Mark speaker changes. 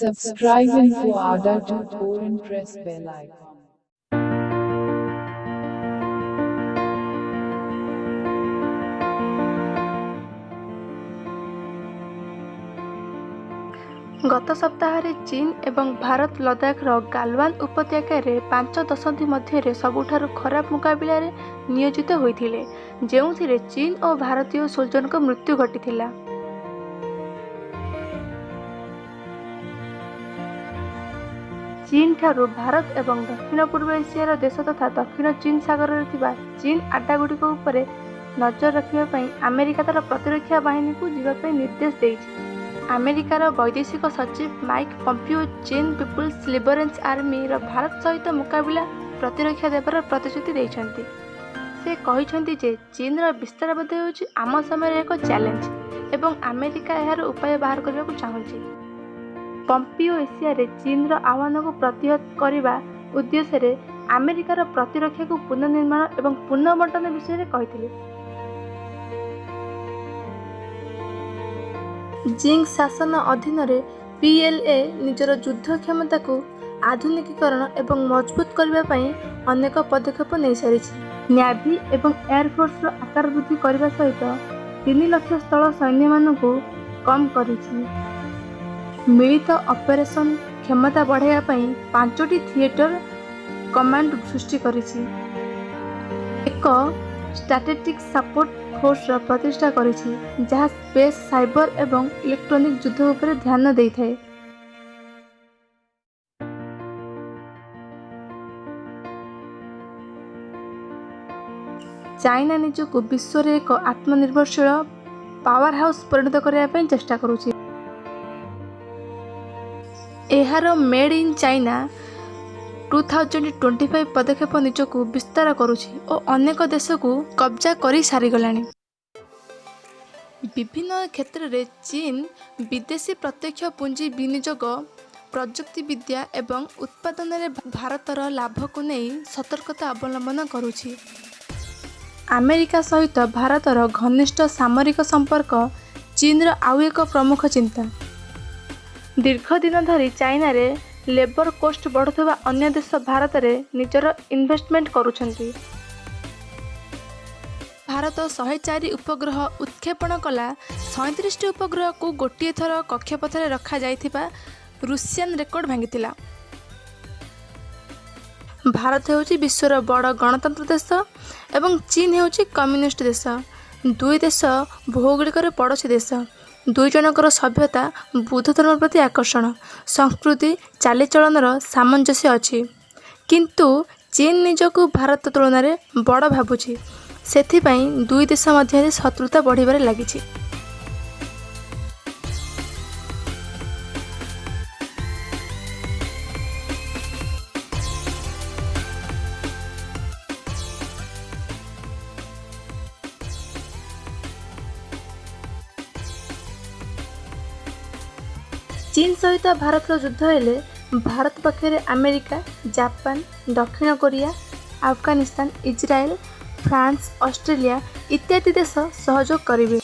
Speaker 1: Subscribe Info Ada 24 and press bell icon.
Speaker 2: ଗତ ସପ୍ତାହରେ ଚୀନ ଏବଂ ଭାରତ ଲଦାଖର ଗାଲୱାନ ଉପତ୍ୟକାରେ 5 ଦଶନ୍ଧି ମଧ୍ୟରେ ସବୁଠାରୁ ଖରାପ ମୁକାବିଲାରେ ନିୟୋଜିତ ହୋଇଥିଲେ, ଯେଉଁଥିରେ ଚୀନ ଓ ଭାରତୀୟ ସୋଲଜରଙ୍କ ମୃତ୍ୟୁ ଘଟିଥିଲା। ଚୀନଠାରୁ ଭାରତ ଏବଂ ଦକ୍ଷିଣ ପୂର୍ବ ଏସିଆର ଦେଶ ତଥା ଦକ୍ଷିଣ ଚୀନ ସାଗରରେ ଥିବା ଚୀନ ଆଡ୍ଡାଗୁଡ଼ିକ ଉପରେ ନଜର ରଖିବା ପାଇଁ ଆମେରିକା ତାର ପ୍ରତିରକ୍ଷା ବାହିନୀକୁ ଯିବା ପାଇଁ ନିର୍ଦ୍ଦେଶ ଦେଇଛି। ଆମେରିକାର ବୈଦେଶିକ ସଚିବ ମାଇକ୍ ପମ୍ପିଓ ଚୀନ ପିପୁଲ୍ସ ଲିବରେସନ ଆର୍ମିର ଭାରତ ସହିତ ମୁକାବିଲା ପ୍ରତିରକ୍ଷା ଦେବାର ପ୍ରତିଶ୍ରୁତି ଦେଇଛନ୍ତି। ସେ କହିଛନ୍ତି ଯେ ଚୀନର ବିସ୍ତାରବାଦ ହେଉଛି ଆମ ସମୟର ଏକ ଚ୍ୟାଲେଞ୍ଜ ଏବଂ ଆମେରିକା ଏହାର ଉପାୟ ବାହାର କରିବାକୁ ଚାହୁଁଛି। ପମ୍ପିଓ ଏସିଆରେ ଚୀନର ଆହ୍ୱାନକୁ ପ୍ରତିହତ କରିବା ଉଦ୍ଦେଶ୍ୟରେ ଆମେରିକାର ପ୍ରତିରକ୍ଷାକୁ ପୁନଃନିର୍ମାଣ ଏବଂ ପୁନଃବଣ୍ଟନ ବିଷୟରେ କହିଥିଲେ। ଜିଙ୍ଗ ଶାସନ ଅଧୀନରେ ପିଏଲଏ ନିଜର ଯୁଦ୍ଧ କ୍ଷମତାକୁ ଆଧୁନିକୀକରଣ ଏବଂ ମଜବୁତ କରିବା ପାଇଁ ଅନେକ ପଦକ୍ଷେପ ନେଇସାରିଛି। ନ୍ୟାଭି ଏବଂ ଏୟାରଫୋର୍ସର ଆକାର ବୃଦ୍ଧି କରିବା ସହିତ 3 ଲକ୍ଷ ସ୍ଥଳ ସୈନ୍ୟମାନଙ୍କୁ କମ କରିଛି। ମିଳିତ ଅପରେସନ କ୍ଷମତା ବଢ଼ାଇବା ପାଇଁ ପାଞ୍ଚଟି ଥିଏଟର କମାଣ୍ଡ ସୃଷ୍ଟି କରିଛି। ଏକ ଷ୍ଟ୍ରାଟେଜିକ୍ ସପୋର୍ଟ ଫୋର୍ସର ପ୍ରତିଷ୍ଠା କରିଛି, ଯାହା ସ୍ପେସ୍, ସାଇବର ଏବଂ ଇଲେକ୍ଟ୍ରୋନିକ୍ ଯୁଦ୍ଧ ଉପରେ ଧ୍ୟାନ ଦେଇଥାଏ। ଚାଇନା ନିଜକୁ ବିଶ୍ୱରେ ଏକ ଆତ୍ମନିର୍ଭରଶୀଳ ପାୱାର ହାଉସ୍ ପରିଣତ କରିବା ପାଇଁ ଚେଷ୍ଟା କରୁଛି। ଏହାର Made in China 2025 ପଦକ୍ଷେପ ନିଜକୁ ବିସ୍ତାର କରୁଛି ଓ ଅନେକ ଦେଶକୁ କବ୍ଜା କରିସାରିଗଲାଣି। ବିଭିନ୍ନ କ୍ଷେତ୍ରରେ ଚୀନ ବିଦେଶୀ ପ୍ରତ୍ୟକ୍ଷ ପୁଞ୍ଜି ବିନିଯୋଗ, ପ୍ରଯୁକ୍ତିବିଦ୍ୟା ଏବଂ ଉତ୍ପାଦନରେ ଭାରତର ଲାଭକୁ ନେଇ ସତର୍କତା ଅବଲମ୍ବନ କରୁଛି। ଆମେରିକା ସହିତ ଭାରତର ଘନିଷ୍ଠ ସାମରିକ ସମ୍ପର୍କ ଚୀନର ଆଉ ଏକ ପ୍ରମୁଖ ଚିନ୍ତା। ଦୀର୍ଘ ଦିନ ଧରି ଚାଇନାରେ ଲେବର କୋଷ୍ଟ ବଢ଼ୁଥିବା ଅନ୍ୟ ଦେଶ ଭାରତରେ ନିଜର ଇନଭେଷ୍ଟମେଣ୍ଟ କରୁଛନ୍ତି। ଭାରତ 104 ଉପଗ୍ରହ ଉତ୍କ୍ଷେପଣ କଲା। 37ଟି ଉପଗ୍ରହକୁ ଗୋଟିଏ ଥର କକ୍ଷପଥରେ ରଖାଯାଇଥିବା ରୁଷିଆନ ରେକର୍ଡ ଭାଙ୍ଗିଥିଲା। ଭାରତ ହେଉଛି ବିଶ୍ୱର ବଡ଼ ଗଣତନ୍ତ୍ର ଦେଶ ଏବଂ ଚୀନ ହେଉଛି କମ୍ୟୁନିଷ୍ଟ ଦେଶ। ଦୁଇ ଦେଶ ଭୌଗୋଳିକରେ ପଡ଼ୋଶୀ ଦେଶ। ଦୁଇ ଜଣଙ୍କର ସଭ୍ୟତା, ବୁଦ୍ଧ ଧର୍ମ ପ୍ରତି ଆକର୍ଷଣ, ସଂସ୍କୃତି, ଚାଲିଚଳନର ସାମଞ୍ଜସ୍ୟ ଅଛି। କିନ୍ତୁ ଚୀନ ନିଜକୁ ଭାରତ ତୁଳନାରେ ବଡ଼ ଭାବୁଛି। ସେଥିପାଇଁ ଦୁଇ ଦେଶ ମଧ୍ୟରେ ଶତ୍ରୁତା ବଢ଼ିବାରେ ଲାଗିଛି। ଚୀନ ସହିତ ଭାରତର ଯୁଦ୍ଧ ହେଲେ ଭାରତ ପକ୍ଷରେ ଆମେରିକା, ଜାପାନ, ଦକ୍ଷିଣ Korea, Afghanistan, Israel, France, Australia ଇତ୍ୟାଦି ଦେଶ ସହଯୋଗ କରିବେ।